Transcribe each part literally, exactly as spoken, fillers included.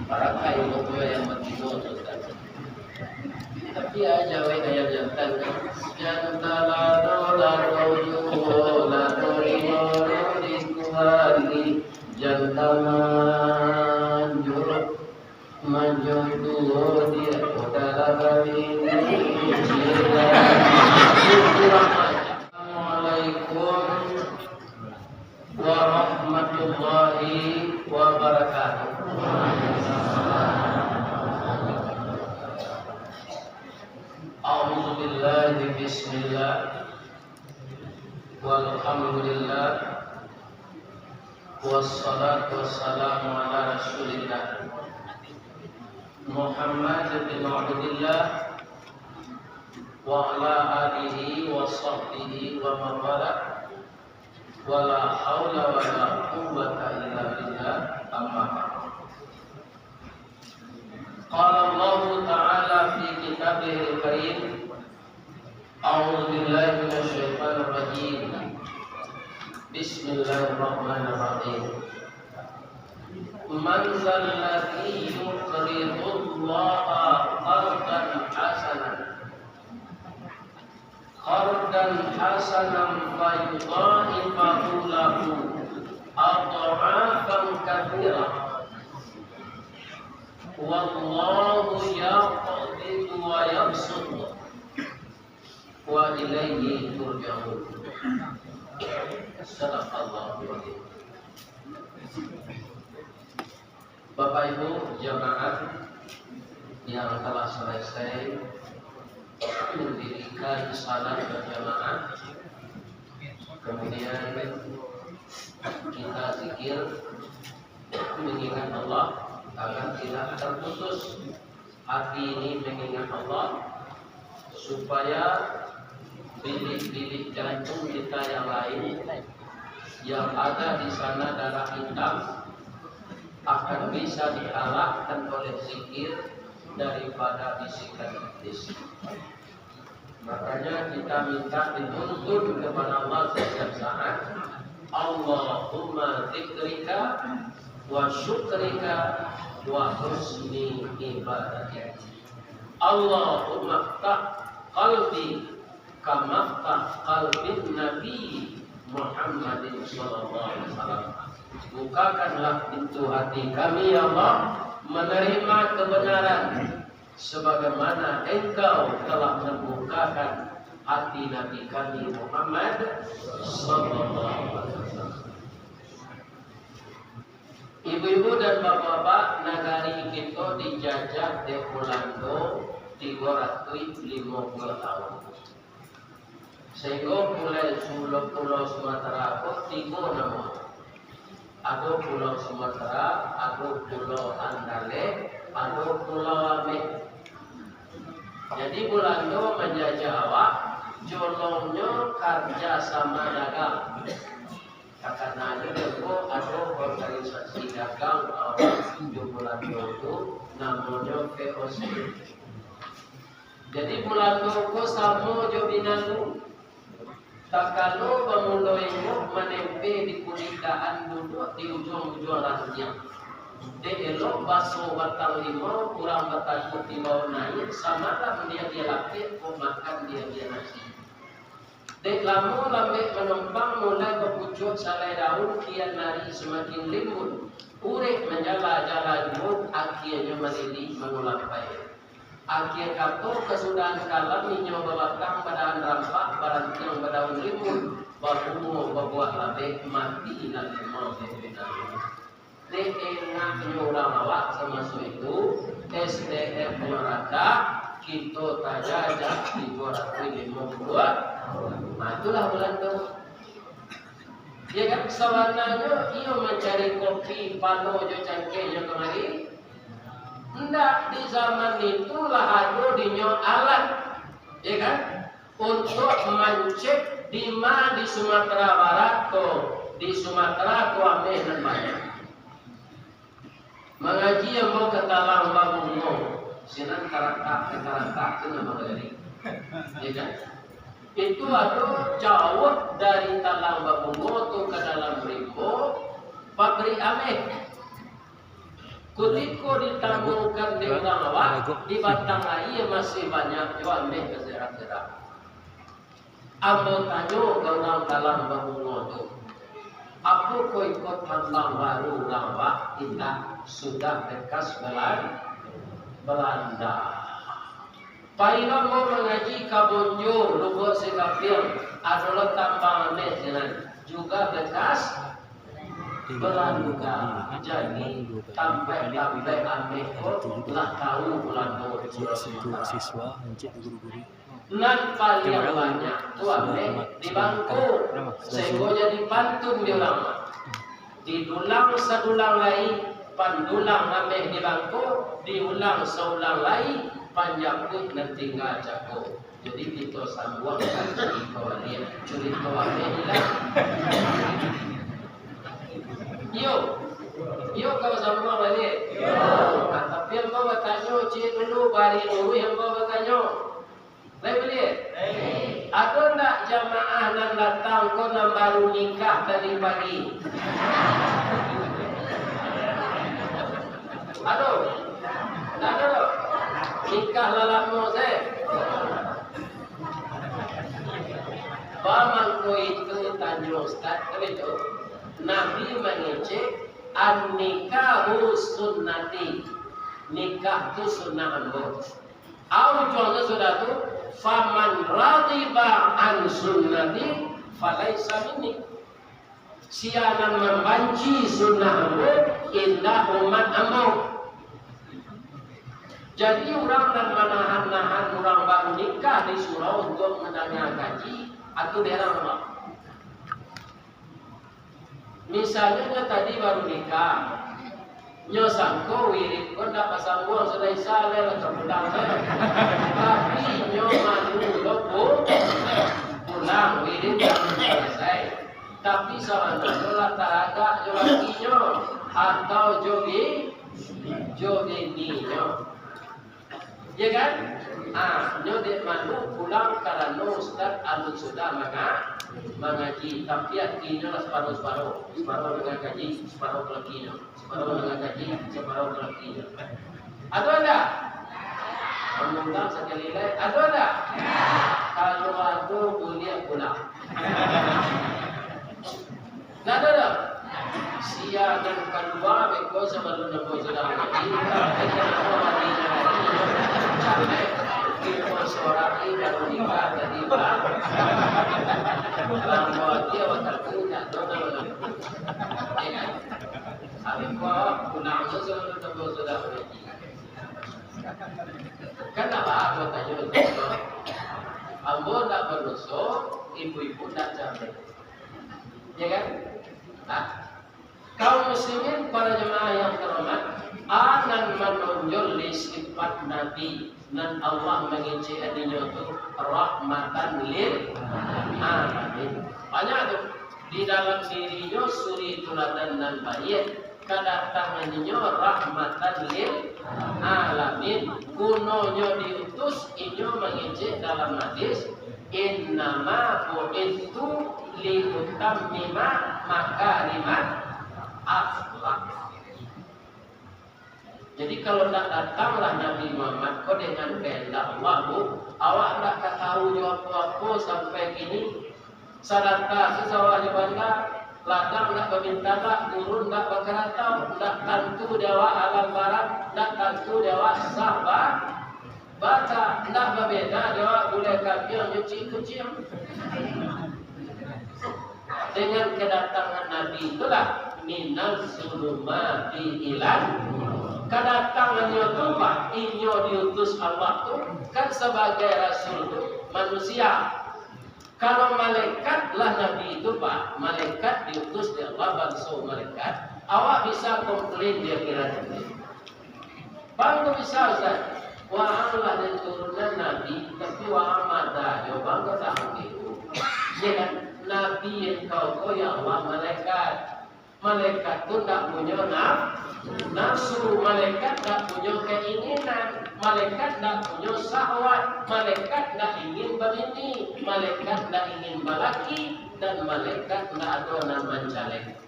Barakai moto yang batino tu, Ustaz. Tapi aja weh ayam jantan. Jantan lado, lado juo, lado limo di kuali. Jantan manjo, manjo tuo di kota Lababini. Assalamualaikum warahmatullahi wabarakatuh. A'udzubillahi, bismillah. Walhamdulillah. Wassalatu wassalamu ala Rasulillah. Muhammad bin Abdillah wa ala alihi wa sahbihi wa man walah. Wala haula wala quwwata illa billah, amma ba'd. Qala Allahu ta'ala fi kitabihil karim, a'udzu billahi minasy syaithanir rajim. Bismillahirrahmanirrahim. Man dzalladzi yuqridullaha qardan hasanan qardan hasanan fayudha'ifahu lahu adh'afan katsirah. Wallahu yaqbidu wa yabsut wa ilaihi turja'un. Sadaqallahul azim. Bapak Ibu jamaah yang telah selesai mendirikan salat berjamaah, kemudian kita zikir mengingat Allah agar tidak terputus hati ini mengingat Allah, supaya bilik-bilik jantung kita yang lain yang ada di sana darah hitam akan bisa dikalahkan oleh zikir daripada bisikan iblis. Makanya kita minta dituntun kepada Allah setiap saat, Allahumma dzikrika wa syukrika wa husni ibadatika. Allahumma ftah qalbi kama ftah qalbin Nabi Muhammadin sallallahu alaihi wasallam. Bukakanlah pintu hati kami, ya Allah, menerima kebenaran, sebagaimana Engkau telah membukakan hati Nabi kami Muhammad sallallahu alaihi wasallam. Ibu-ibu dan bapak-bapak, nagari kito dijajah dek Bulando tigo ratuih limo puluah tahun. Sahinggo mulai Pulau, Pulau Sumatera ko tigo namo. Ado Pulau Sumatera, ado Pulau Andaleh, ado Pulau Ameh. Jadi Bulando manjajah awak, jolongnyo karja sama dagang. Katananyo dulu ado organisasi dagang awak jo Bulando tu, namonyo V O C. Jadi Bulando ko samo jo Binalu. Takalo bamulo inyo manempe di kulik daan duduak di ujuang-ujuang rantiang. Dek elok baso batang limau, urang batakuik timbau naiak, samalam dia di lapek, kok makan dia dia nasi. Dek lamo lambek manumpang, mulai bapucuak salai daun, kian ari samakin rimbun. Urek manjala-jala juo, akienyo malilik mangulampai. Akia kato, kasudahan kalam inyo babatang badaan rampak, barantiang badaun rimbun, babungo babuah labek, mati lah limau dek binatang. Dek enaknyo urang awak samaso itu, S D M-nyo rancak, kito tajajah tigo ratuih limo puluah. Nah, itulah Bulando. Ya kan, sabananyo iyo mancari kopi pano jo cangkehnyo kamari. Ndak, di zaman itu lah ado dinyo alat, ya kan, untuk mancek dima di Sumatera Barat ko, di Sumatera ko ameh nan banyak. Mangaji ambo ka Talang Babungo, sinan karatak, karatak tu nan manggarik. Ya kan? Itu ado jauah dari Talang Babungo tu ka dalam rimbo, pabrik ameh. Kutiko ditamukan dek urang awak, di batang aia masih banyak juo ameh baserak-serak. Ambo tanyo ka urang dalam babungo tu, "Apokoh iko tambang baru urang awak?" "Indak, sudah bekas Belan-, Belanda." Payilah ambo mangaji ka Bonjo, Lubuak Singkapiang, ado lo tambang ameh sinan, juga bekas Belanda. Jadi, tampek-tampek ameh ko lah tau Belanda di Pulau Sumatera. Nan paliang banyak tu ameh di Bangko, sahinggo jadi pantun di urang. Didulang sadulang lai, pandulang ameh di Bangko, diulang saulang lai, panjapuik nan tingga cako. Jadi kito sambuang kan curito baliak, curito ameh hilang. Iyo, iyo, kau sambuang baliak. Nah, tapi ambo batanyo ciek dulu, bari luruih ambo batanyo. Lai buliah? Ado ndak jamaah nan datang ko nan baru nikah tadi pagi? Ado? Ndak ado doh? Nikah lah lamo se. Baa mangko itu, tanyo ustaz, kan itu? Nabi mangecek, "An-nikahu sunnati." Nikah tu sunnah ambo. Au ujuangnyo sudah tu, "Faman raghiba an sunnati falaisa minni." Sia nan mambanci sunnah ambo, indak umat ambo. Jadi, urang nan manahan-nahan urang baru nikah di surau untuak mandanga kaji, atau daerah rumah. Misalnyo, nyo tadi baru nikah, nyo sangko wirid ko ndak basambuang, sudah Isya lah, lah ka pulang se. Tapi nyo manu lo pu-, pulang, wirid lah salasai. Tapi sabananyo lah taragak jo lakinyo, atau jo bi-, jo bininyo. Ya kan? Ah, nyo dek malu pulang karano ustaz alun sudah manga-, mangaji, tapi atinyo lah saparo-saparo, saparo danga kaji, saparo ka lakinyo, saparo danga kaji, saparo ka lakinyo. Ado ndak? Mangundang sakali lai, ado ndak? Kalau ado, buliah pulang. Ndak ado doh. Sia nan kalua beko sabalun ambo sudah mati, tapi kanapa mati nyo tadi? Capek, beko sorak ni baru nikah tadi, Bang. Lambo ati awak tapi ndak tahu namo. Ya kan? Abih ko pulang tu sabalun ambo sudah mati. Kan ndak baa ambo tanyo tu. Ambo ndak badoso, ibu-ibu ndak capek. Ya kan? Nah, kaum muslimin, para jamaah yang terhormat, a nan manonjol di sifat Nabi nan Allah mangecek adinyo tu rahmatan lil alamin. Banyak tu. Di dalam dirinyo suri tuladan nan baiak, kadatangannyo rahmatan lil alamin. Gunonyo diutus, inyo mangecek dalam hadis, "Innama bu'itsu liutammima makarimal akhlak." Jadi, kalau ndak datanglah Nabi Muhammad ko dengan kehendak Allah, Bu, awak ndak ka tahu jo apo-apo sampai kini. Sadaka susah awak jo banda, ladang ndak bamintalak, gurun ndak bakaratau, ndak tantu di awak alam barat, ndak tantu di awak sah ba-, baca, ndak babeda di awak gulai kambiang jo cik kuciang. Dengan kedatangan Nabi itulah, "Minaz zulumati ilan." Kedatangannyo tu, Pak, inyo diutus Allah tu kan sabagai rasul tu manusia. Kalau malaikat lah Nabi itu, Pak, malaikat diutus dek Allah, banso malaikat, awak bisa komplain di akhirat nanti. Bang, kok bisa, Ustaz? Waang lah dari turunan Nabi, tapi waang mada jo, Bang, kok tahu gitu. Ya kan? Nabi engkau ko, ya Allah, malaikat. Malaikat tu ndak punyo naf-, nafsu, malaikat ndak punyo keinginan, malaikat ndak punyo syahwat, malaikat ndak ingin babini, malaikat ndak ingin balaki, dan malaikat ndak ado nan mancalek.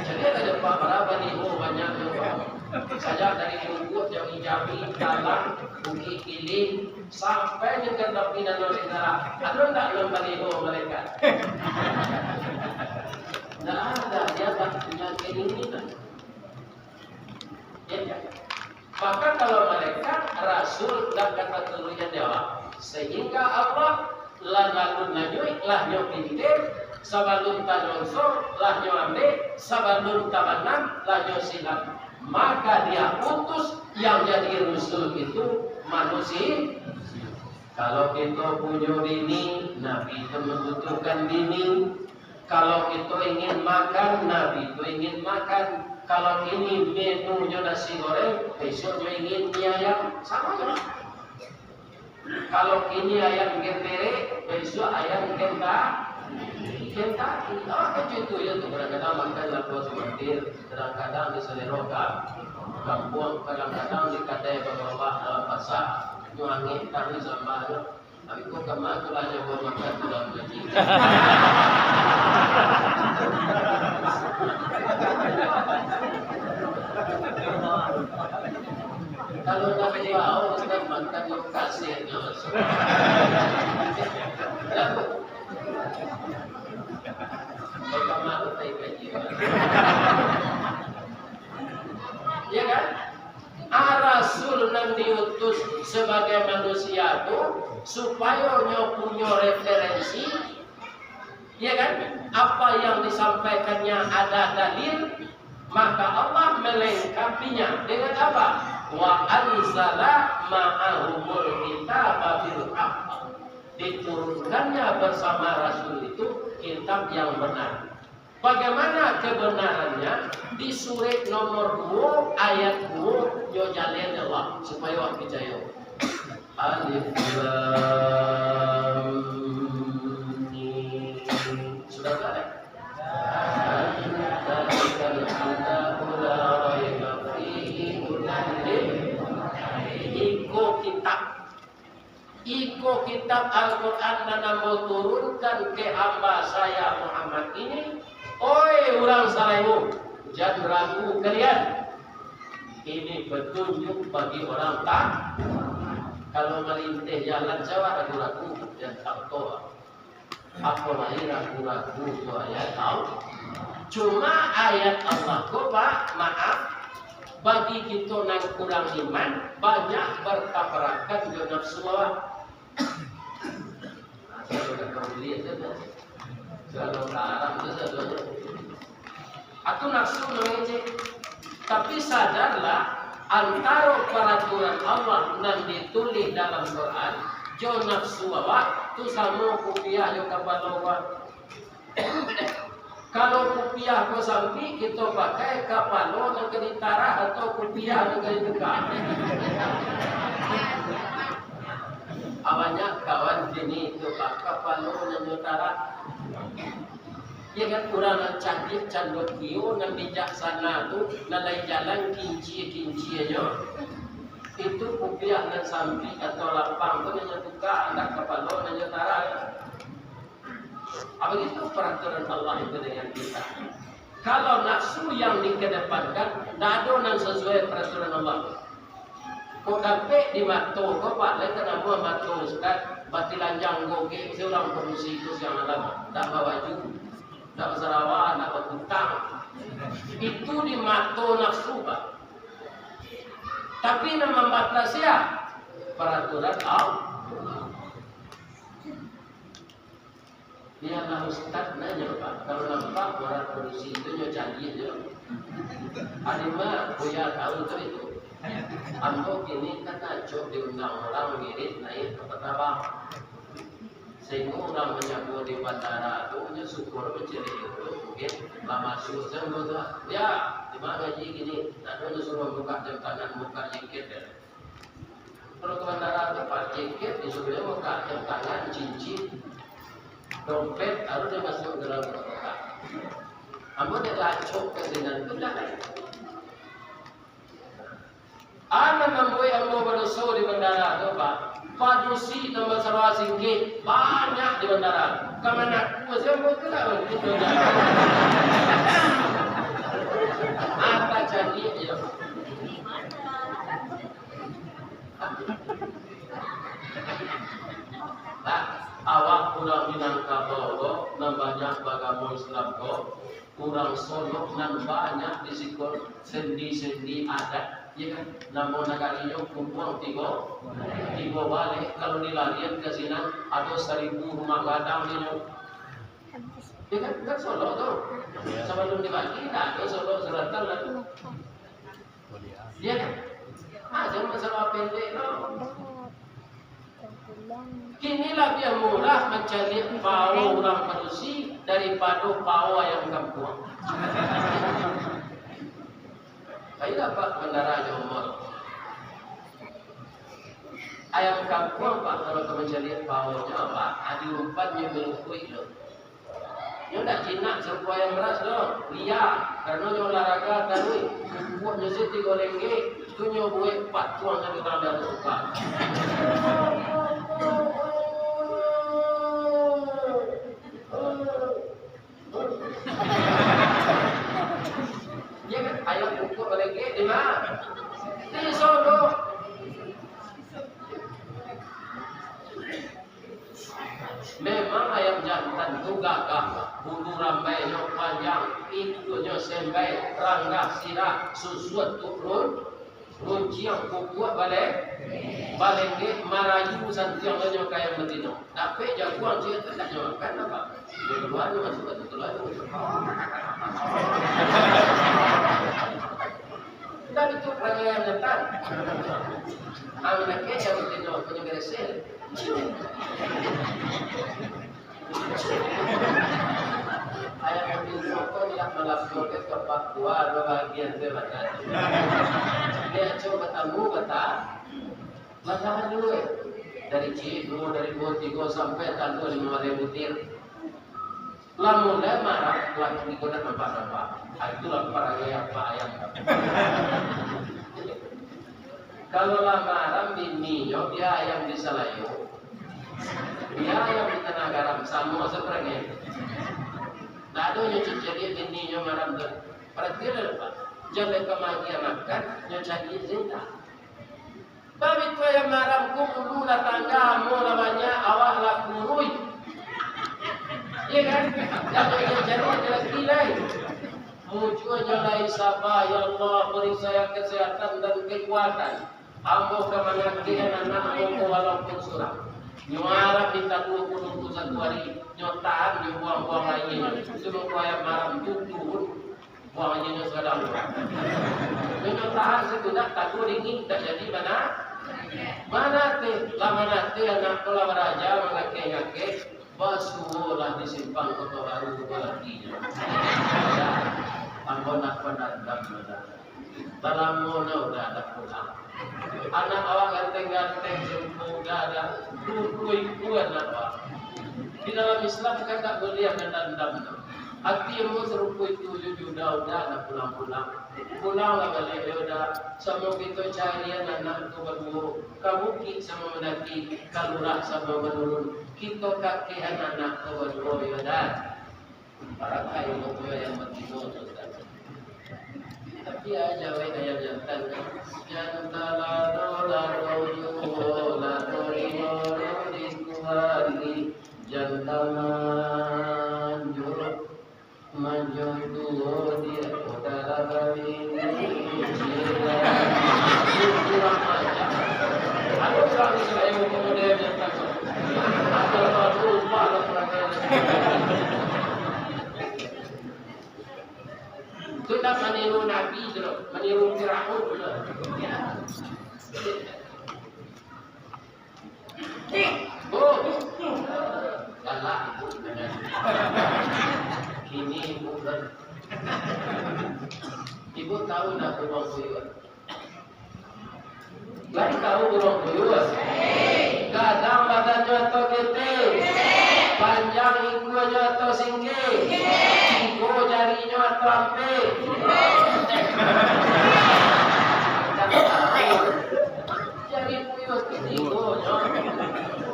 Jadi, Iyo, ka Jawa Barat, baliho banyak tu. Sajak dari Lubuak, Jawi-Jawi, Talang, Bukik Kiling, sampai jo ka tapi Danau Sentara. Ado ndak nan baliho malaikat? Ndak ada, dia tak punya keinginan. Ya kan? Maka kalau malaikat, rasul, ndak ka taturuikan nyo, sehingga Allah lah lalu nanyuik, lah nyo pinteh, sabalun tanyonsong, lah nyo ambek, sabalun tabanam, lah nyo silap. Maka dia utus, yang jadi rusul itu manusia. Kalau kito punyo bini, Nabi tu mambutuhkan bini. Kalau kito ingin makan, Nabi tu ingin makan. Kalau kini menu nyo nasi goreng, besok nyo ingin mie ayam. Samo jo. Kalau kini ayam geperek, besok ayam kenta-, kentaki. Ah, kecil tu ya tu, kadang-kadang makan lapau samantir, kadang-kadang di selero ka-, kampuang, kadang-kadang di kadai babawah dalam pasar. Nyo angek taruih sambal nyo. Tapi kok kama tu lah nyo makan tu dalam gaji. Kalau nak tahu, Ustaz makan lokasi yang jelas. Ya, Bu. Kalau kama tu tak gaji. Ya kan? Ah, rasul nan diutus sabagai manusia tu, supayo nyo punyo referensi, ya kan? Apa yang disampaikannya ada dalil, maka Allah melengkapinya dengan apa? Wa anzala ma'ahumul kitaba bil haqq. Diturunkannya bersama rasul itu kitab yang benar. Bagaimana kebenarannya? Di surek nomor duo, ayat duo, nyo jaleh Allah, supayo awak picayo. Alif Lam Mim. Sudah tahu? Dzalikal kitabu la raiba fihi hudal lil-, iko kitab. Iko kitab Al-Quran nan ambo turunkan ka hamba saya Muhammad ini, oi urang Salaimu, jan ragu kalian. Ini petunjuk bagi orang ta-, kalau malinteh jalan sawah ragu-ragu, jan tato. Apolai ragu-ragu jo ayat Allah. Cuma ayat Allah ko, Pak, maaf, bagi kito nan kurang iman, banyak bertabrakan jo nafsu awak. Nah, saya udah tahu diri aja dah. Kalau larang tu saja. Atau nafsu mangecek. Tapi sadarlah, antaro paraturan Allah nan ditulih dalam Quran, jo nafsu awak tu samo kupiah jo kapalo awak. Kalau kupiah ko sampik, kito pakai kapalo nan ka ditarah atau kupiah nan ka dibuka. Banyak kawan kini tu, Pak, kapalo nan nyo tarah. Ya kan, urang nan cantiak cando kio, nan bijaksana tu, nan lai jalan kincia-kincianyo, itu kupiah nan sampik atau lapang tu nan nyo buka, ndak kapalo nan nyo tarah. Ah, begitu peraturan Allah itu dengan kita. Kalau nafsu yang dikedepankan, ndak ado nan sesuai peraturan Allah. Kok dapek di mato ko, Pak, lai ka namuah mato, Ustaz, batilanjang gogek, se urang padusi tu siang malam, ndak babaju, ndak basarawa, ndak bakutang. Itu di mato nafsu, Pak. Tapi nan mambatasi, ya, peraturan Allah. Biarlah ustaz nanyo, Pak. Kalau nampak urang padusi tu nyo caliak jo. Ado mah, Buya tahu tu itu. Ambo kini kan acok diundang urang mangirik naiak ka martabak. Sahinggo urang manyabuik di bandara tu, nyo syukur mancaliak tu, mungkin lah masuak se ambo tu. Ya, di ma gaji kini? Ndak ado nyo suruah buka jam tangan, buka jaket, ya. Kalau ka bandara tu, pakai jaket, disuruah buka jam tangan, cincin, dompet, baru dia masuk dalam kotak. Ambo dek lacok ka sinan tu dah. Anak mambuek ambo badoso di bandara tu, Pak. Padusi nan basarawa singkek banyak di bandara. Ka ma aku se ambo tu lah, Bang. Itu dah. Solok nan banyak di siko, sendi-sendi adat, ya kan? Namo nagarinyo Kubuang Tigo, Tigo Baleh. Kalau dilarian ka sinan, ado saribu rumah gadang dinyo. Ya kan? Kan Solok tu. Sabalum dibagi, ndak ado Solok Selatan lah tu. Ya kan? Ah, jangan masalah pendek tu. Kini labiah murah mancaliak pao urang padusi daripado pao ayam kampuang. Ayolah, Pak, bandara jo umur. Ayam kampuang, Pak, kalau ka mancaliak paonyo, Pak, adi umpan nyo balukuik tu. Nyo ndak jinak sarupo ayam ras doh, liya, karano nyo olahraga taruih. Pupuaknyo se tigo lenggek, tu nyo buek patuang dari urang dari tukang. Iyo kan? Ayam pupuak balenggek di ma? Di sono. Memang ayam jantan tu gagah, bulu rambainyo panjang, ikuiknyo sembai, ranggah sirah, susuak tu run-, runciang, pupuak bale-, balenggek, marayu santiang nyo ka ayam batino. Dapek jaguang ciek tu ndak nyo makan apo? Nyo kalua nyo masuak ka sinan, kalua nyo masuak. Ndak itu parangai ayam jantan. Amun laki ayam batino punyo geresel. Ayam batino ko ndak malaporkan ka Pak Tua, bahagian tu badan. Dia cubo batamu, bata-, batahan dulu, eh. Dari ciek duo, dari duo, tigo, sampai tantu limo baleh butir. Lah mulai maram, laki ko ndak nampak-nampak. Ah, itulah parangai apak ayam. Kalau lah maram bininyo, bia ayam di salayo, bia ayam di tanah garam, samo se parangai. Ndak ado nyo cari bininyo maram tu. Paratilah, Pak. Jan ka maagiah makan, nyo cari zina. Babitu ayam maram ko, ulu lah tangga, amo lah banyak, awak lah kuruih. Iyo kan? Jan ka cari laki lai. Mujuanyo lai saba, ya Allah, bari saya kesehatan dan kekuatan. Ambo ka mangakehan anak ambo ko walaupun surang. Nyo arap minta duo puluah satu ari, nyo tahan, nyo buang-buang aia. Suruah ayam maram tu turun, buang aia nyo sagadang. Nyo, nyo tahan situ, dak taguah dingin, dak jadi mana. Mana teh, lah mana teh anak ko lah baraja mangakeh-ngakeh. Basuo lah di Simpang Koto Baru tu lakinyo. Ambo nak pandandam lah. Lah lamo nyo udah dak pulang. Anak awak ganteng-ganteng, sempurna dah. Duo puluah ikua anak awak. Di dalam Islam kan dak buliah mandandam tu. Ati ambo sarupo itu jo Yuda, udah dak pulang-pulang. Pulanglah baliak, yo dak. Samo kito carian anak tu baduo. Ka bukik samo mandaki, ka lurah samo manurun. Kito kakehan anak ko baduo, yo dak? Barangkali baduo yang batino tu, Ustaz. Tapi aja weh ayam jantan. Jantan lado, lado juo, lado limo, lado dikuali. Jantan manjo, manjo tuo di kota Rabawi. Kurang ajar. Ada orang Israel kemudian yang takut. Ada orang lupa lah perangai. Itu nak maniru Nabi tu, maniru Firaun tu. Bu, galak ibu. Kini ibu kan. Ibu tahu ndak Buruang Buyuang? Lai tahu Buruang Buyuang? Gadang badannyo atau ketek? Panjang ikuanyo atau singkek? Tigo jarinyo atau ampek? Jari Buyuang tu tigonyo.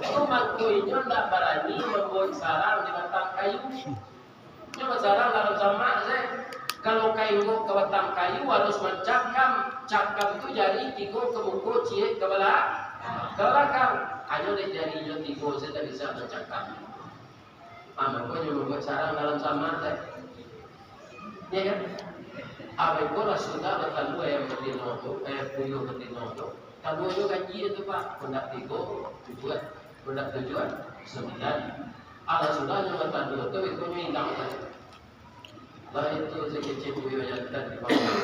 Tu mangko inyo ndak barani mambuek sarang di batang kayu. Nyo basarang dalam samak se. Kalau ka inggok ka batang kayu harus mancakam. Cakam tu jari tigo ka muko, ciek ka bala-, ka balakang. Hanyo dek jari inyo tigo se tak bisa mancakam. Ah, mangko nyo mambuek sarang dalam samak se. Ya kan? Abih ko lah sudah lah kaluar ayam batino tu, eh, puyuah batino tu. Kaluar jo gaji tu, Pak. Kondak tigo, tujuan. Kondak tujuan, sambilan. Alah sudah nyo lah kaluar tu, ikonyo ilang tadi. Lah itu si kecil puyuah jantan di bawah.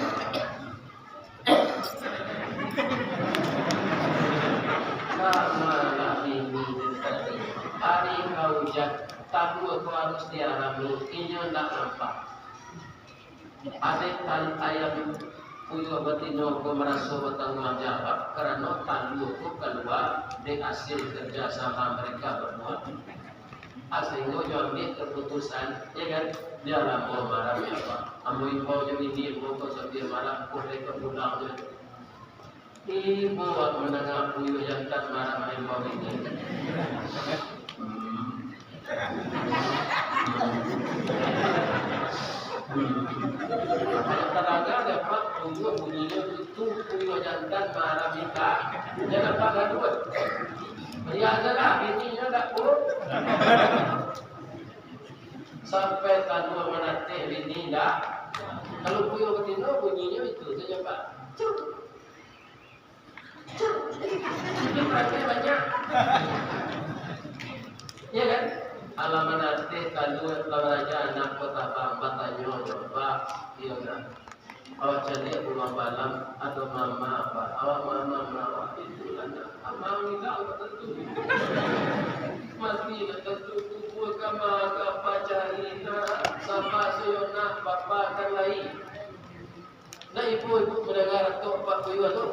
Kama lah ini tadi. Ari ka ujan, tabuah ko harus diarami, inyo ndak nampak. Adek tali ayam puyuah batino ko maraso batangguang jawab karano talua ko kalua dek hasil kerja sama mereka berdua. Ah, sahinggo jo ambiak kaputusan, ya kan? Bialah ambo marah, ya Allah. Ambo imbau jo bini ambo ko sambil marah, ko dek ka pulang jo. Ibo mandanga puyuah jantan marah maimbau ini. Hmm. Kalau tadanga dapek puyuah bunyinyo itu, puyuah jantan marah minta, jan dapek gaduah. Biasalah, bininyo dak pun. Sampai talua manateh bini dak. Kalau puyuah batino bunyinyo itu sajo, Pak. Cuk. Cuk. Ini pakai banyak. Ya kan? Alah manateh talua, lah raja anak ko tabang, batanyo jo, Pak. Iyo kan? Awak caliak rumah malam, ado mama, Pak. Awak mama, mama, itu lah nak. Amang indak awak tantu. Mati nak tantu, kubua kama ka pacari nak. Saba sayo nak, bapa kan lai. Nah, ibu-ibu mandanga ratok Pak Puyuah tu.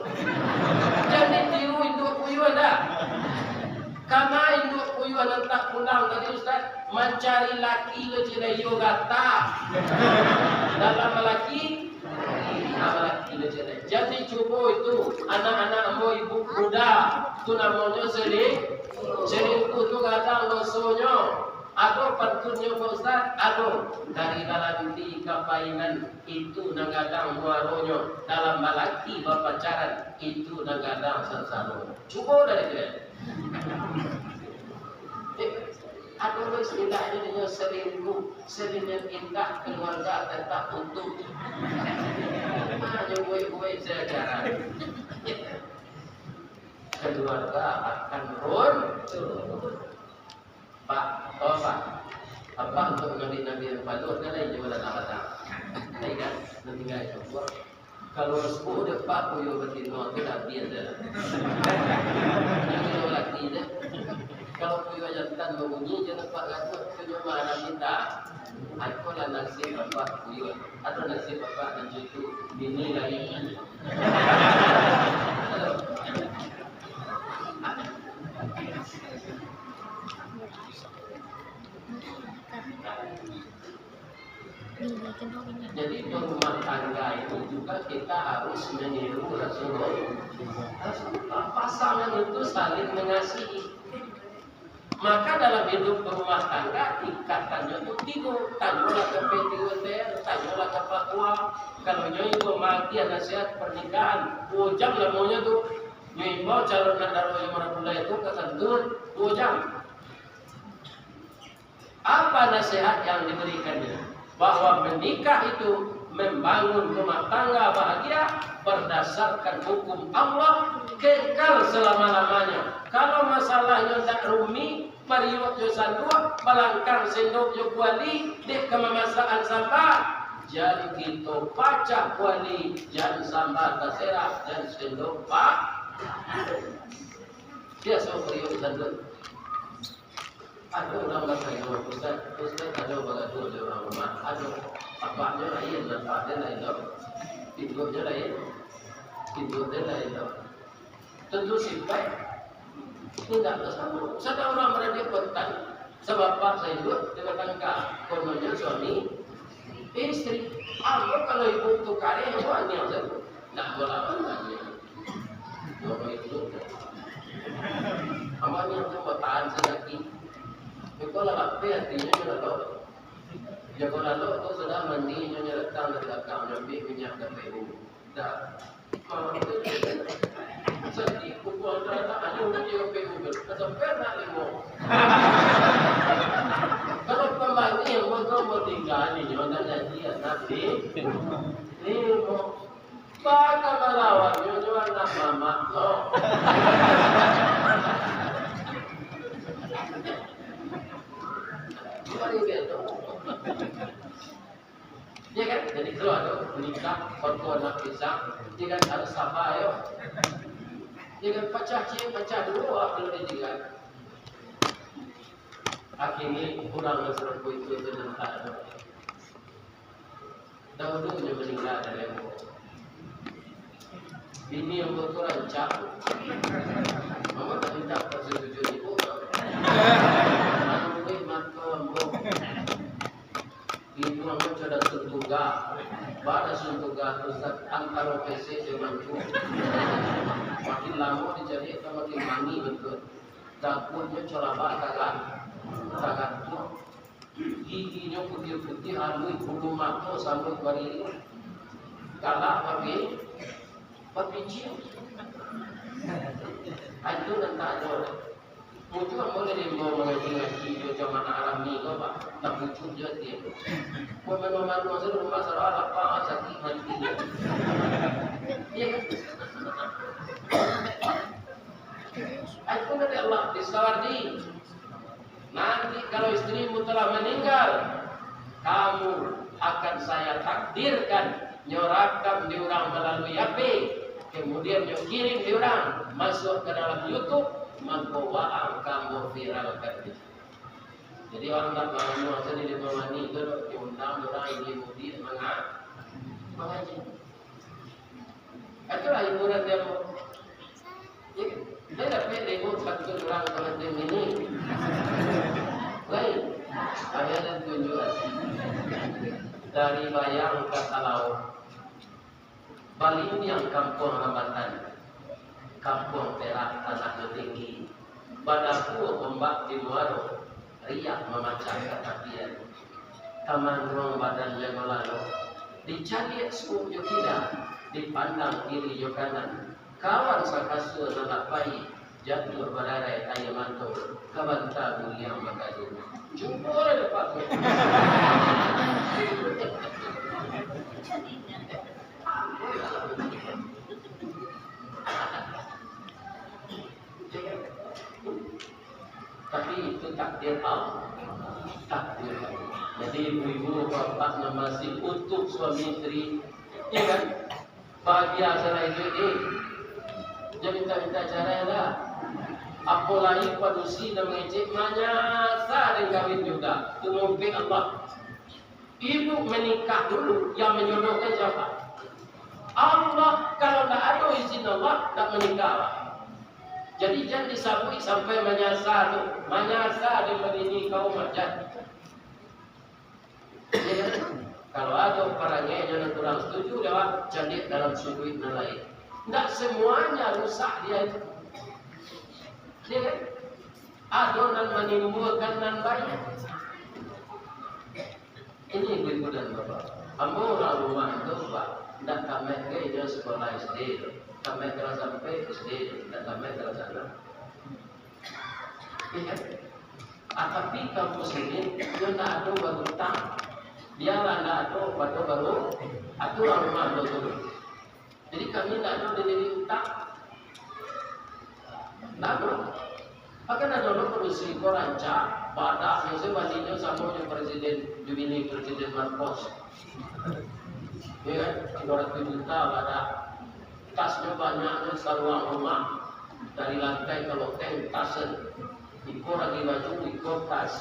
Jan ditiru induak puyuah dah. Kama induak puyuah nan tak pulang tadi, Ustaz, mancari laki lo cina iyo gata. Dalam laki, dalam laki lo cina. Jadi cubo itu, anak-anak ambo ibu muda, tu namonyo seri-, selingkuh tu gadang dosonyo. Ado pantunnyo, Pak Ustaz? Ado. Dari dalam ti ka painan, itu nan gadang muaronyo. Dalam balaki bapacaran, itu nan gadang sansaronyo. Cubo dari tu, ya. Eh, ado lo istilahnyo dengan selingkuh. Selingkuh indah, keluarga tetap utuh. Nah, nyo buai-buai sajarah. Keluarga akan runtuh. Pak, oh, Pak. Apak untuak nabi-nabi nan paluah kan lain jo lah nak datang. Lain kan? Nan tingga itu. Kalau sepuluh dek Pak puyuah batino tu dah biasa dah. Ini laki je. Kalau puyuah jantan babunyi, jangan Pak gaduah, tu nyo marah minta. Akolah nasib Apak puyuah. Atau nasib Apak nan cucu bini lain. Jadi, berumah tangga itu juga kita harus meniru Rasulullah. Rasulullah, pasangan itu saling mengasihi. Maka dalam hidup berumah tangga, tingkatannyo tu tigo. Tanyolah ka P T U T R, tanyolah ka Pak Tua. Kalau nyo ibo maagiah nasihat pernikahan, duo jam lamonyo tu. Nyo imbau calon nak daro jo marapulai tu ka kantua, duo jam. Apa nasihat yang diberikannya? Bahwa menikah itu membangun rumah tangga bahagia berdasarkan hukum Allah, kekal selama-lamanya. Kalau masalahnyo ndak rumik, pariuak jo sanduak, balangkang sendok jo kuali, dek ka mamasakan samba, jan kito pacah kuali, jan samba taserak, jan sendok pa-, biaso pariuak jo sanduak. Ado urang batanyo, "Ustaz, Ustaz ado bagaduah jo urang rumah?" Ado. Apaknyo lain, apaknyo lain tu. Induknyo lain. Induknyo lain tu. Tentu sipaik indak basamo. Sadang urang baradik petang, sabapak sainduak di batangka. Kononyo suami istri. Ambo kalau ibu tu kareh, ambo aniang sajo. Ndak bolawan aniang. Ambo aniang tu batahan sadaki. Iko lah lapeh atinyo nyo lalu. Jago lalu tu sudah mandi nyo datang dari balakang, nyo ambiak minyak dapek ibu. Dah. Sedih kukuang taratak aja uji oke Google. Kesemper nak limo. Kalau pembangkit yang mau kau mau tinggal ni, nyo nak jadi anak Ni, ni, baka malawan nyo, nyo anak mamak lo. Mari bedo. Ya kan? Jadi kalau ado nikah, foto anak pisang, ya kan, harus sabar yo. Ya kan, pacah ciek, pacah duo, kalau ditinggal. Akhirnya kurang serumpun itu, itu nampak tu. Dahulu nyo maningga dari ambo. Bini ambo tu rancak. Ambo tak minta persetujuan ibu. Manuih mato ambo. Ibu ambo cak dasun tuga. Ba dasun tuga tu, Ustaz, antaro pesek jo mancuang. Makin lamo dicari, makin mangih bantuak. Daguaknyo colabak tagan-, tagantuang. Giginyo putiah-putiah, aluih bulu mato sambuik bariri. Galak bapi-, bapiciak. Itu nan tak ado. Muncul ambo dari ambo mangaji-ngaji jo jamaah Arami ko, Pak. Tak muncul jo ati ambo. Mau mano-mano sajo rumah sarawak lapang, sakik mati. Iya kan? Itu dari Allah, disawardi. Nanti kalau istrimu telah meninggal, kamu akan saya takdirkan nyo rakam di urang malalui H P, kemudian nyo kirim di urang, masuk ke dalam YouTube, mangko waang ka ambo viralkan di situ. Jadi, urang tak bangun sajo di rumah mandi tu, diundang urang ini mudik manga-, mangaji. Itulah hiburan dia, Bu. Ya, saya dapat ribut bantu orang pengantin ini. Lain. Kami ada tunjukan. Dari Bayang ka Talaut. Balindiang kampuang Rambatan. Kampuang Perak tanah tinggi. Badakua ombak di muaro. Riak mamacah ka tapian. Tamanduang badan jago lalo, dicaliak suok jo kida, dipandang kiri jo kanan. Kawan sakasua nan lah pai, jatuah badarai aia mato, ka banta buliang bakadu. Cubo lah dapat. Tapi itu takdir Allah. Takdir Allah. Jadi, ibu-ibu, bapak nan masih utuh suami isteri, ya kan? Bahagia salah itu, eh. Jan minta-minta carai lah. Apolai padusi nan mangecek, manyasa den kawin juga. Tu mungkin Allah. Ibu menikah dulu, yang menjodohkan siapa? Allah. Kalau ndak ado izin Allah, ndak menikah lah. Jadi, jan disabuik sampai manyasa tu. Manyasa di madini kaum aja. Ya kan? Kalau ado parangai nan kurang setuju, dia caliak dalam suduik nan lain. Ndak semuanya rusak dia itu. Ya kan? Ado nan manimbulkan nan baik. Ini ibu-ibu dan bapak. Ambo urang rumah tu, Pak, ndak tamaik gai jo sekolah S D tu. Tamaik kelas sampai S D tu, ndak tamaik kelas anam. Iya. Ah, tapi kaum muslimin, yo ndak ado barutang. Biarlah ndak ado, pado baru, aturan rumah tu. Jadi kami ndak ado dilirik utang. Ndak ado. Bahkan ado lo padusi ko rancak, badak, biaso bandingnyo samo jo Presiden Jubili, Presiden Marcos. Ya kan? Tigo ratuih juta badak. Tasnyo banyaknyo saruang rumah. Dari lantai ka loteng, tas. Iko lagi baju, iko tas.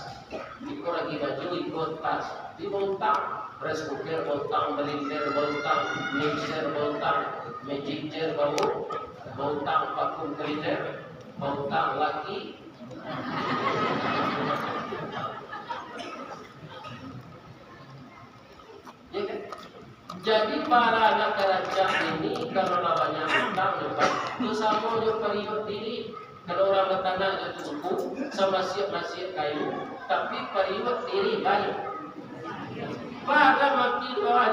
Iko lagi baju, iko tas. Di bautang, rice cooker bautang, blender bautang, mixer bautang, magic jar bau-, bautang, vacuum cleaner bautang, laki. Ya kan? Jadi, para anak karancak ini, kalau lah banyak utang, yo kan, tu samo jo pariuak diri. Kalau urang batanak jo tungku, samasiak-masiak kayu, tapi pariuak diri banyak. Pada mati doa.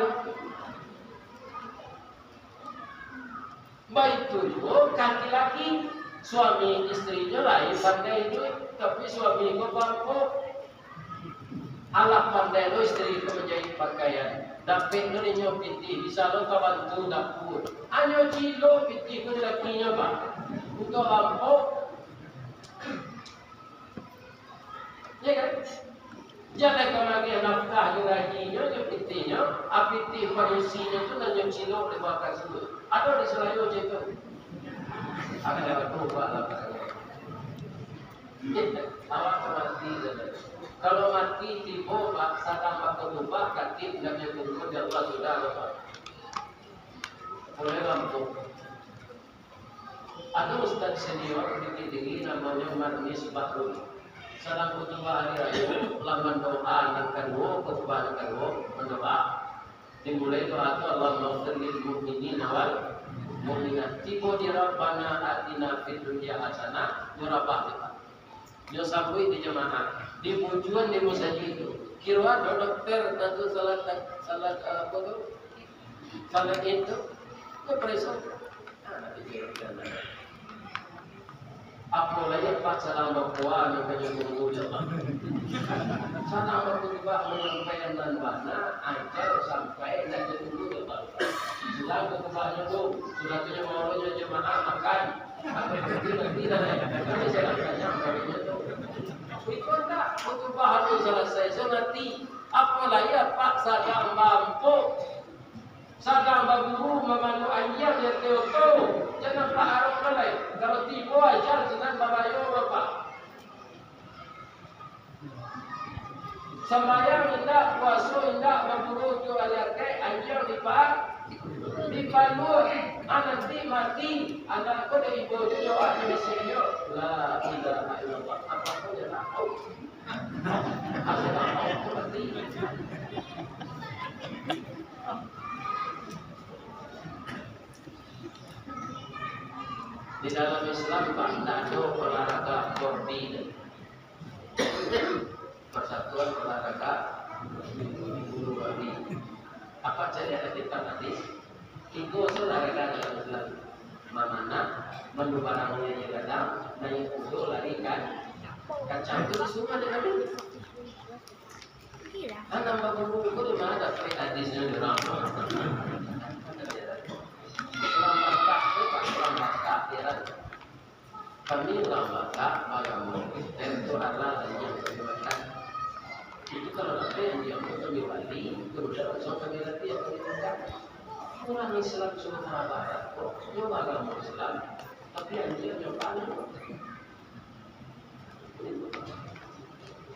Baitu juo ka laki-laki, suami istrinyo lain pandai iduik, tapi suami ko bangko. Alah pandai lo istri ko manjahit pakaian. Dapek lo inyo pitih, bisa lo ka bantu dapua. Hanyo cilok pitih ko di lakinyo, Pak. Untuak lampok. Ya kan? Jan lai ka magiah nafkah jo gajinyo, jo pitihnyo, a pitih padusinyo tu nan nyo cilok di bawah kasua. Ado di Serayu cak itu. Ado tu, Pak, lah, Pak. Awak ka mati, saudara. Kalau mati tibo, Pak, sadang bakutubah, katik, indak nyo tunggu di Allah sudah, Pak. Mulai lampu. Ado ustaz senior di Kediri, namonyo Marnis Bahrul. Sadang kutubah hari rayo, lah mandoa nan kaduo, kutubah nan kaduo, mandoa. Dimulai doa tu, "Allahummaghfir lil mu'minina wal mu'minat." Tibo di "Rabbana atina fid dunya hasanah", nyo rabah tu, Pak. Nyo sambuik di jamaah, di bujuan di musajik tu. Kiro ado dokter, tantu salat, salat, eh, apo tu? Salat itu. Nyo pareso. Ah, pikiran. Apo lai, Pak, sadang bapuasa, nan ka nyo tunggu, ya Allah. Sadang bakutubah, manyampaikan nan bana, aja sampai nan ditunggu, ya Allah. Sudah kutubahnyo tu, sudah tu nyo bawa nyo jamaah makan. Atau nanti, nanti lah, eh. Tapi sadang kanyang barunnyo tu. Iko ndak, kutubah tu salasai, so nanti. Apo lai, Pak, sadang baampok. Sadang baguru mamanuk anjiang di ateh oto, jan nampak arok nan lai. Kalau tibo ajal sinan babayo, Bapak. Sambayang indak, puaso indak, baguru jo ari akek, anjiang dipa-, dipaluah, ah, nanti mati. Anak ko dari ibo jo, awak di siko. La ilaha illallah. Apo ko jan tahu. Di dalam Islam, Pak, indak ado olahraga korbi. Persatuan Olahraga Bulu Babi. Apak cari dalam kitab hadis, tigo se olahraga dalam Islam. Mamanah, mandubarang jo gadang, naiak kudo, lari ka-, kacang. Tu disuruah dek Nabi. Kan nambah bulu ko di ma dapek hadisnyo di urang tu? Urang Batak tu, Pak, urang Batak, ya kan? Kami urang Batak baagamo Kristen tu alah anjiang kami makan. Itu kalau dapek anjiang tu kami bali, kemudian langsung kami latiah, kami makan. Urang Islam Sumatera Barat ko, nyo baagamo Islam, tapi anjiang nyo panah.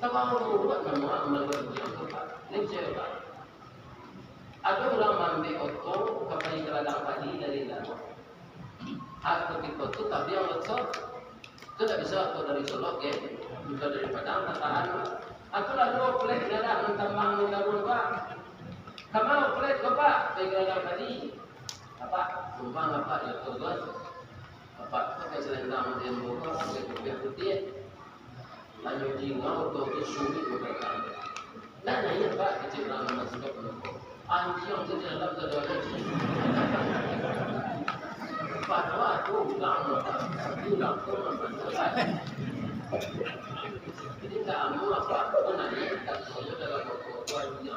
Tabawa buruak namo amal anjiang tu, Pak. Ni cewek, Pak. Ado urang maambiak oto ka pai ka ladang padi dari Garut. Kutiko tu tabiang loso. Tu ndak bisa oto dari Solok, ke? Oto dari Padang, tak tahan. Atulah duo plek darah nan tambang di Garut, Pak. Ka ma plek ko, Pak? Pai ka ladang padi. Apak, sumpah apak, ya, Tuan. Apak pakai selendang di muka, pakai kopiah putiah. Lalu jingau tu, tu sulit berkata. Nah, nah, iya, Pak, kecil dalam masuk ke penumpang. Anjing tu dalam tu ada. Padahal aku ulang, ulang tu, ulang tu. Jadi, tak amu apa, aku nanya, tak tahu dalam buku-buku anjing.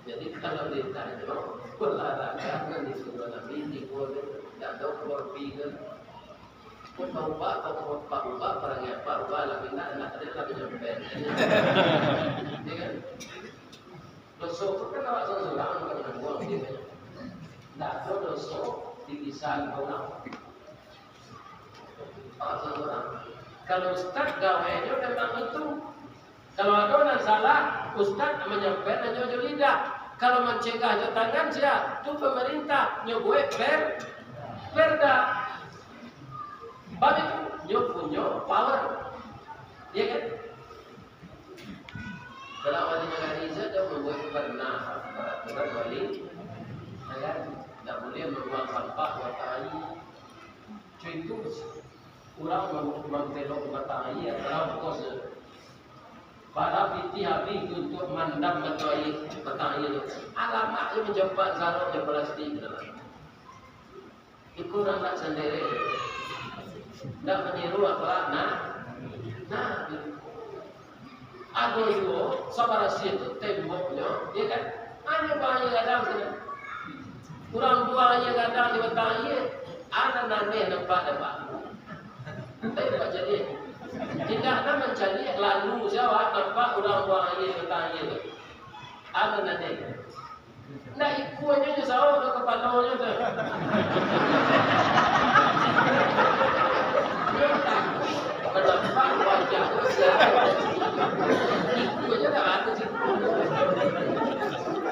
Jadi, kalau ditanyo, olahraga kan disuruah Nabi, tigo tu, dak ado korbi kan. Kok ubah, kok, kok ubah, parangai apak ubah lah, pindah, nak ada lah, pindah, pindah. Ya kan? Doso tu kan awak surang-surang, bukan nangguang, gitu. Dak ado doso dipisah urang. Kalau ustaz, gawenyo memang itu. Kalau ado nan salah, ustaz manyampaian hanyo jo lidah. Kalau mancegah jo tangan, sia? Tu pemerintah, nyo buek per-, perda. Bab itu, nyo punyo power. Iya kan? Kalau wali nagari sajo mambuek perda, peraturan wali nagari, ndak buliah mambuang sampah di batang aia. Contoh, urang mam-, mampelok batang aia, atau kos, bara pitih abih tu untuak mandam batang aia, batang aia tu. Alamak, nyo mancapak sarok jo palastik tu. Iko urang nak sandiri. Ndak maniru apo? Nah, nah, ado juo sabarasiah tu temboknyo, ya kan? Hanyo buang aia gadang sajo. Urang buang aia gadang di batang aia, ado nan aneh nampak dek Apak? Tapi Apak caliak. Indak nan mancaliak, lalu sajo nampak urang buang aia di batang aia tu. Ado nan aneh. Ndak ikuanyo jo sawo do kapalonyo tu. Iyo takuik, manampak wajah tu sia. Ikuanyo ndak ado siku.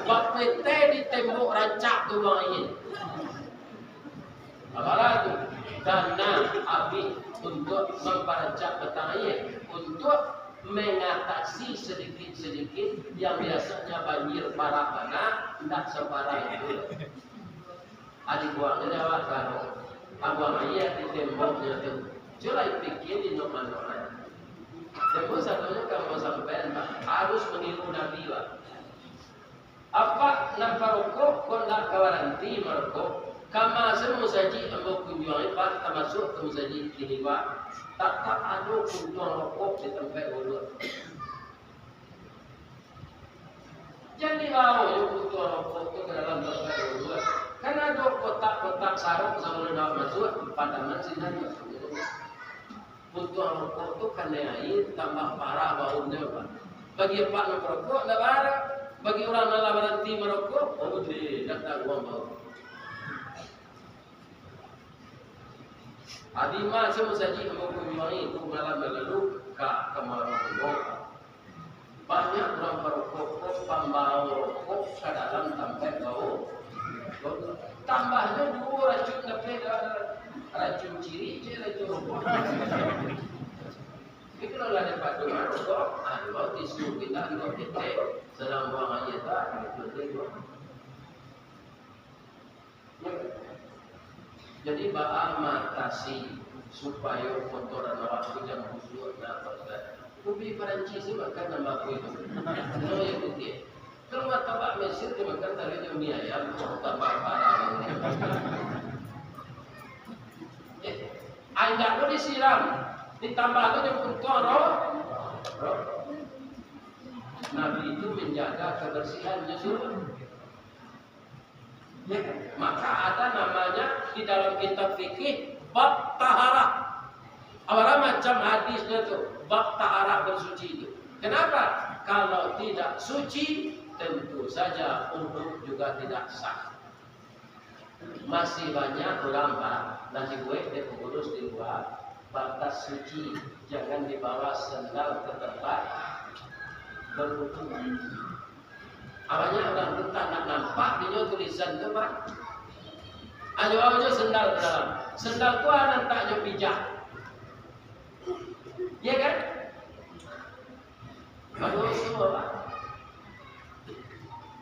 Bapetai di tembok rancak tu buang aia. Apalah tu? Dana abih untuak mamparancak batang aia, untuak mangatasi sadikit-sadikit yang biasanya banjir parah bana, ndak saparah itu. Adi buang aia awak karo, abuang aia di temboknyo tu. Cubo lai pikia di nok mano ai. Tembok sadonyo ka ambo sampaian, Pak, harus maniru Nabi, Pak. Apak nan parokok, kok ndak ka baranti marokok? Kama se musajik ambo kunjuangi, Pak, tamasuak ka musajik kini, Pak, tatap ado puntuang rokok di tampek duduk. Jan dibao jo puntuang rokok tu ka dalam tampek duduk. Kan ado kotak-kotak sarok sabalun awak masuak, padaman sinan masuak. Puntuang rokok tu kanai aia, tambah parah baunnyo, Pak. Bagi apak nan parokok, ndak baa. Bagi urang nan lah baranti marokok, oh, deh, datang urang bau. Adi ma se musajik ambo kunjuangi tu malam nan lalu ka Kamarong Bungo. Banyak urang parokok ko pambao rokok ka dalam tampek bau. Tambahnyo duo racun, tapi racun cirik je racun rokok. Tapi kalau lah dapat duo rokok, ah, duo tisu kita, duo ketek, sadang buang aia tu, ah, itu je duo. Jadi, baa maatasi supayo kotoran awak tu jan busuak, nah, Pak Ustaz? Kupi Parancis tu makan nambah kuih tu. No, ya, kupi. Kalau martabak Mesir tu makan taruih jo mi ayam, oh, tambah parah. Eh, indak lo disiram, ditambah lo jo puntuang roh. Roh. Nabi itu menjaga kebersihannya dulu. Maka ada namanya di dalam kitab fikih bab taharah. Apalah macam hadisnya tu, bab taharah bersuci itu. Kenapa? Kalau tidak suci, tentu saja wudhu juga tidak sah. Masih banyak urang, Pak, nan dibuek dek pangurus di lua, batas suci, jangan dibawa sandal ke tempat berwudu. Banyak urang tu tak nak nampak dinyo tulisan tu, Pak. Ayo, ayo sandal ke dalam. Sandal tu anak tak nyo pijak. Iya kan? Bagus tu, Pak.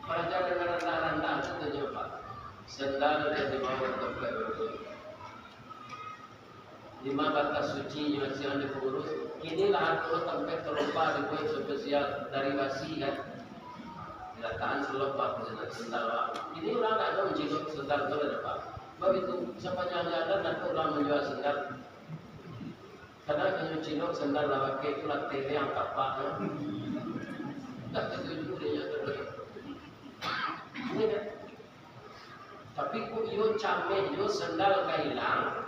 Pelajaran randah-randah tu tunjuk, Pak. Sandal yang dibawa ke tempat berwudu. Di ma batas suci nyo siang di pangurus. Kini lah ado tampek tarompa dibuek spesial dari basi kan. Dilatakan selop bak sandal bak. Kini urang ndak ado mancilok sandal tu lah dapat. Sebab itu sapanjang jalan ado urang manjua sandal. Kadang inyo cilok sandal lah pakai tu lah tereng tapak tu. Ndak katuju dek inyo tu. Ini kan? Tapi kok iyo cameh jo sandal ka ilang,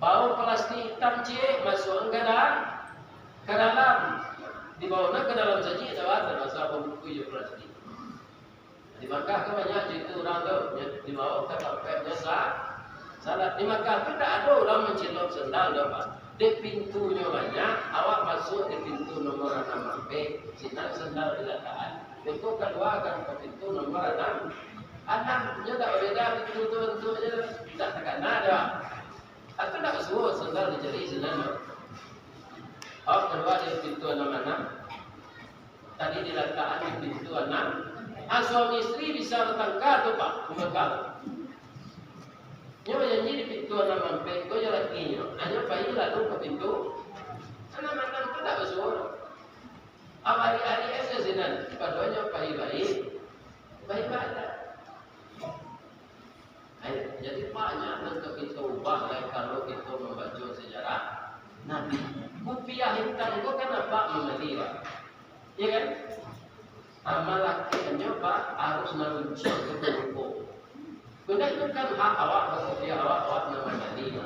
bao plastik itam ciek masuakan ka da-, ka dalam. Dibaoan ka dalam sajo, dak ado masalah pambuko jo plastik. Di Makkah kan banyak cerita urang tu, nyo dibawa ka tampek nyo sa-, salat. Di Makkah tu dak ado urang mancilok sandal doh, Pak. Dek pintunyo banyak, awak masuak di pintu nomor anam ampek, sinan sandal dilatakan. Beko kaluakan ka pintu nomor anam. Anam, nyo dak babeda pintu tu bantuaknyo, dak takana doh. Atau dak suo sandal dicari sinan doh. Awak kalua dari pintu anam anam. Tadi dilatakan di pintu anam. Ah, suami isteri bisa batangka tu, Pak, mangakal. Nyo bajanji di pintu anam ampek ko jo lakinyo. Hanyo pai lalu ka pintu anam anam tu dak basuo. Abari-ari ese sinan, padoanyo pai-pai, pai-pai. Jadi banyak nan ka kito ubah lai kalau kito mambaco sejarah Amal lakianyo, Pak, harus narunciang tu muko. Benda itu kan hak awak, hak awak, awak nan manjadi.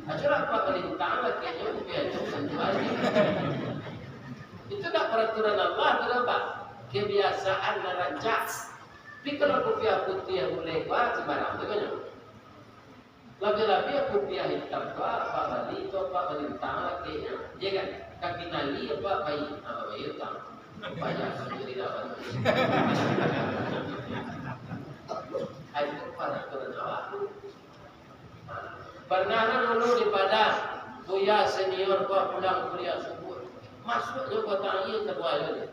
Aculah, Pak, balintang lakianyo, tapi acuh tentu aja. Itu dak peraturan Allah tu dah, Pak. Kebiasaan nan rancak. Tapi kalau kupiah putiah mulai, Pak, sembarang tu kan. Labiah-labiah kupiah hitam tu, Pak, bali tu, Pak, balintang lakianyo. Iyo kan? Kaki nali, Pak, bayi. Ah, bayi utang. Banyak sendiri lawan. Ai, itu paraturan awak tu. Pernah lah dulu di Padang, Buya senior, Pak, pulang kuliah subuh. Masuk jo batang aia kaduanyo ni.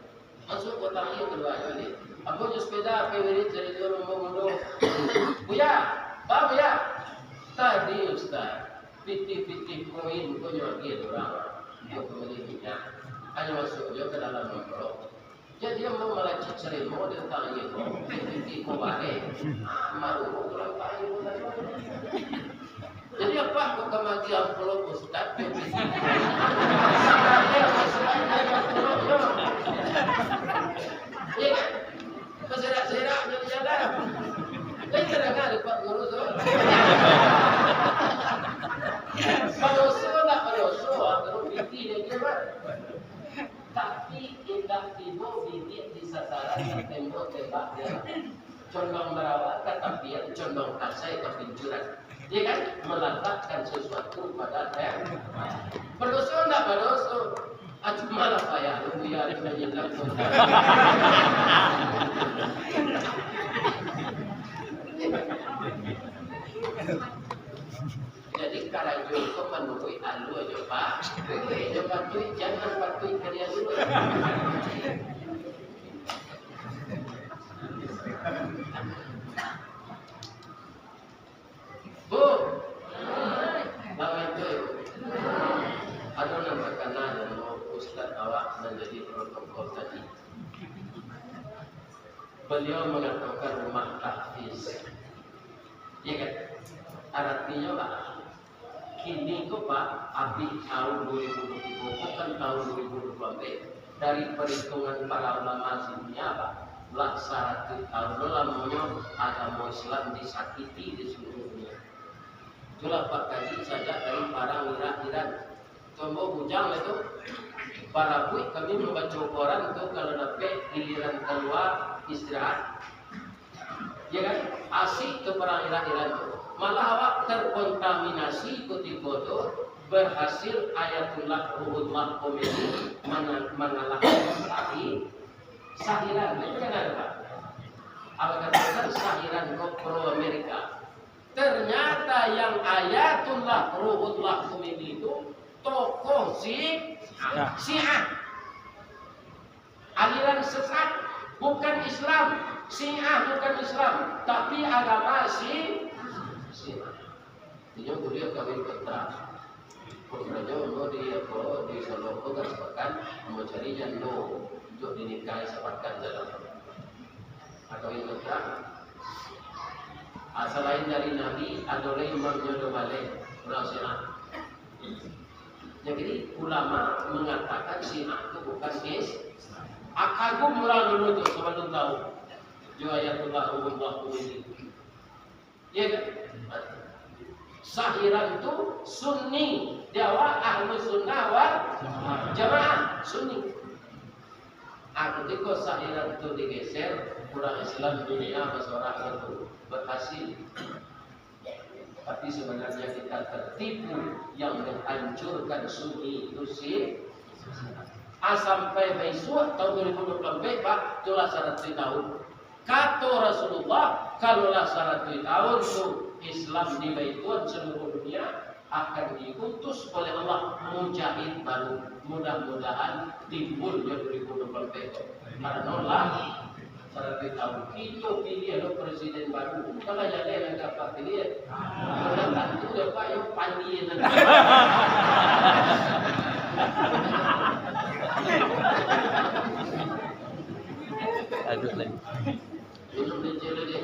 Masuk batang aia kaduanyo ni. Ambo jo sepeda, apo wirid cari jo rumah mundo. Buya, ba Buya. Tadi, Ustaz, pitih-pitih koin ko nyo agiah urang. Iyo, pambali minyak. Hanyo masuk jo ka dalam amplop. Jadi, ambo malacik sarimo di utang aia ko, pitih-pitih ko bareh. Ah, maruruh pulang ka aia ko tadi. Jadi, apak ko ka maagiah amplop Ustaz, pitih-pitih ko. Bareh, Ustaz, agiah amplop ko. Iyo kan? Baserak-serak jo di jalan. Lain kadang ado Pak Guru tu. Badoso ndak badoso, ah, kalau pitih dia, dia, Pak. Tapi indak tibo bibik di sasaran, tembok tembak dia. Condong barawa ka tapian, condong kasai ka pincuran. Iyo kan? Meletakkan sesuatu pada tem-, badoso ndak badoso? Aduh, malah payah lu, Buya, tu manyilang tu. Jadi, karajo ko manuruik alua jo pa-, jo patuik, jangan patuik ka dia dulu. Bu, bangkit tu. Ado nan takana jo Ustaz awak nan jadi protokol tadi. Beliau mengatakan rumah tahfiz. Iya kan? Aratinyo lah, kini ko, Pak, abih tahun dua ribu dua puluh tiga, bukan tahun dua ribu dua puluh empat. Dari perhitungan para ulama dunia, Pak, lah saratuih tahun lo lamonyo agamo Islam disakiti di seluruh dunia. Itulah, Pak, kaji sajak dari parang Irak-Iran. Tombo bujang lah tu. Barabuik kami mambaco koran tu, kalau dapek giliran kalua, istirahat. Ya kan? Asik tu parang Irak-Iran tu. Malah awak terkontaminasi kutiko tu, berhasil Ayatullah Ruhullah Khomeini mana-, mangalahkan Sah-, Sah-Iran. Itu kan ada, Pak? Awak katakan Sah-Iran ko pro Amerika. Ternyata yang Ayatullah Ruhullah Khomeini itu tokoh si-, Syiah. Syiah. Aliran sesat, bukan Islam. Syiah bukan Islam, tapi agama si-, Syiah. Inyo kuliah kawin kontra. Kontranyo ambo di, apo, di Solo ko kan sapakan, ambo cari jando untuak dinikahi sapakan dalam. Atau yang kontra. Ah, salain dari Nabi, ado lai imamnyo do baleh, urang Syiah. Jadi, ulama mengatakan Syiah tu bukan Is-, ah, kagum urang dulu tu sabalum tahu. Jo Ayatullah Ruhullah Khomeini. Iya kan? Sah-Iran tu Sunni, di awak Ahlu Sunnah wal Jamaah, Sunni. Ah, kutiko Sah-Iran tu digeser, urang Islam dunia basorak tu berhasil. Tapi sebenarnya kita tertipu, yang menghancurkan Sunni itu si-, ah, sampai baisuak tahun dua ribu dua puluh empat, Pak, itulah saratuih tahun. Kato Rasulullah, kalau lah saratuih tahun tu Islam dibaituan seluruh dunia, akan diutus oleh Allah mujahid baru. Mudah-mudahan timbul jo dua ribu dua puluh empat tu. Karano lah saratuih tahun, kito pilih lo presiden baru. Kalau jadi nan dapat pilih, belum tentu dapat yang pandai nanti. Aduh, lain. Minum di jelo di